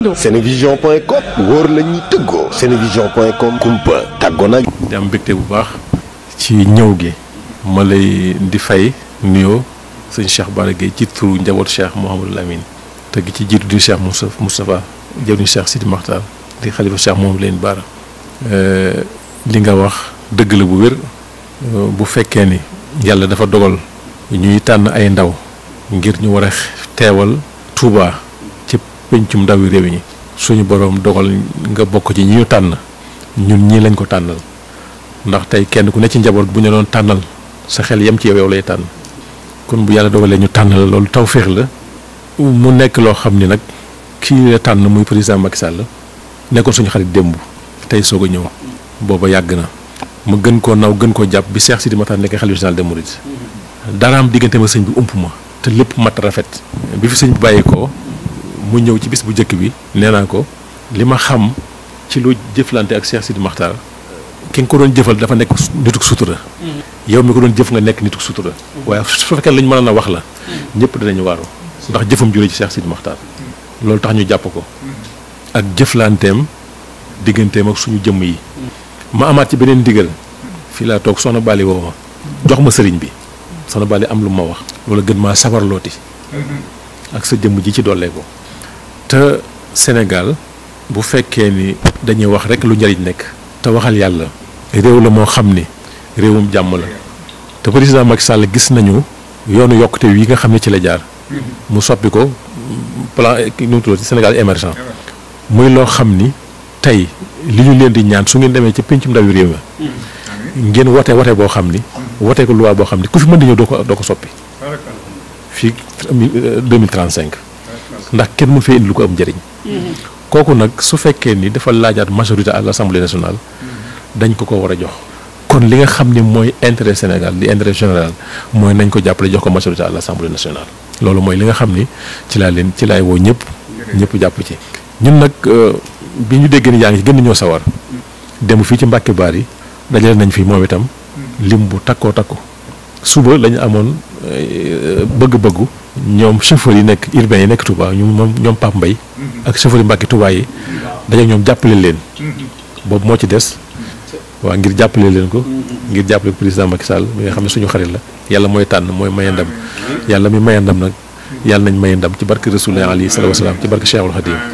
Senevision.com wóor la ñuy tëggoo. Senevision.com kumpa tàggoo nag. di am mbégte bu baax ci ñëw gi ma lay di fay nuyoo sëñ Cheikh Bara Gueye ci turu njaboot Cheikh Mouhamadul Amine te gi ci jiitu di Cheikh Moustapha jëwriñ Cheikh Sidi Makhtar di xalifa Cheikh Mouhamadou Lamine Bara li nga wax dëgg la bu wér bu fekkee ni yàlla dafa dogal ñuy tànn ay ndaw ngir ñu war a teewal Touba ci pencum ndawi réew ñi suñu boroom dogal nga bokk ci ñi ñu tànn ñun ñii lañ ko tànnal ndax tey kenn ku ne ci njaboot bu ñu doon tànnal sa xel yem ci yow lay tànn kon bu yàlla dogalee ñu tànn la loolu tawféex la mu nekk loo xam ni nag kii la tànn muy président Macky Sall nekkoon suñu xarit démb tey soog a ñëw booba yàgg na ma gën koo naw gën koo jàpp bi Cheikh Sidi Makhtar nekk xalifa général des mourides daraam diggante ma sëñ bi ump ma te lépp mat rafet bi fi sëñ bi bàyyi ko mu ñëw ci bis bu njëkk bi nee naa ko li ma xam ci lu jëflante ak Cheikh Sidi Makhtar ki nga ko doon jëfal dafa nekk nituk sutura yow mi ko doon jëf nga nekk nituk sutura waaye su fekkee lañ mën a wax la ñëpp danañu waaru ndax jëfam jure ci Cheikh Sidi Makhtar loolu tax ñu jàpp ko ak jëflanteem digganteem ak suñu jëmm yi ma amaat ci beneen ndigal fii laa toog soxna Bali woo ma jox ma sëriñ bi soxna Bali am lu ma wax wala gën maa sawarlooti ak sa jëmm ji ci dollee ko te Sénégal bu fekkee ni dañuy wax rek lu njariñ nekk te waxal yàlla réew la moo xam ni réewum jàmm la te président Macky Sall gis nañu yoonu yokkute wi nga xam ne ci la jaar mu soppi ko plan nu mu tudd Sénégal émergent muy loo xam ni tey li ñu leen di ñaan su ngeen demee ci pencum ndawi réew mi ngeen wote boo xam ni wote ko loi boo xam ni ku fi mën di ñëw doo ko soppi fii 2035 ndax kenn mu fee indi lu ko am njëriñ kooku nag su fekkee ni dafa laajaat majorité à l'Assemblée nationale dañ ko war a jox kon li nga xam ni mooy intérêt Sénégal di intérêt général mooy nañ ko jàppale jox ko majorité à l'Assemblée nationale loolu mooy li nga xam ni ci laay woo ñëpp jàpp ci ñun nag bi ñu déggee ni yaa ngi gën ñoo sawar dem fii ci Mbàkke Baari dajale nañ fi moom itam lim bu takkoo suba lañu amoon bëgg-bëggu ñoom chauffeurs yi nekk urbain yi nekk Touba ñoom Pape Mbaye ak chauffeurs yi Mbàkke Touba yi daje ñoom jàppale leen boobu moo ci des waaw ngir jàppale leen ko ngir jàppale président Macky Sall mi nga xam ne suñu xarit la yàlla mooy tànn mooy maye ndam yàlla mi maye ndam nag yàlla nañ maye ndam ci barke Rasulullah alayhi salaatu wa salaam ci barke Cheikhul Khadim